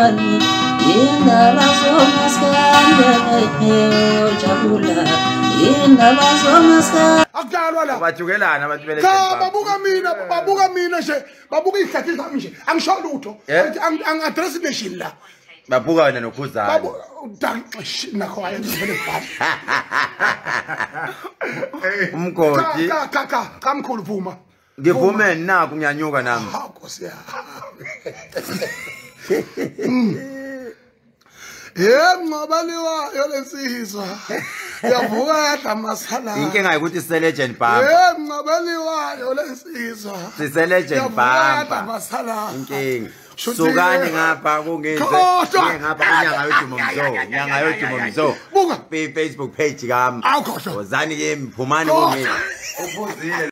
Khuzani indaba zomaskande ujabula indaba zomaskande akudlalwa la bajukelana abantu bele cha babuka mina babuka mina nje babuka izihlathi zami nje angisho lutho angi address nation la babuka wena noKhuzani babu nakho ayenzele bhala umgodi cha cha cha cha mkhulu vuma ngivume naku ngiyanyuka nami ha Nkosi yami Mncobaliwayo lensizwa yavuka yadla amasala inkinga ukuthi sise legend bump Mncobaliwayo lensizwa sise legend bump amasala inkinga sukani ngapha kungenze ngapha inyanga yodumo mzo inyanga yodumo mzo buka Facebook page kami awukhohlwa wozani kimi phumani kumina uphuzile.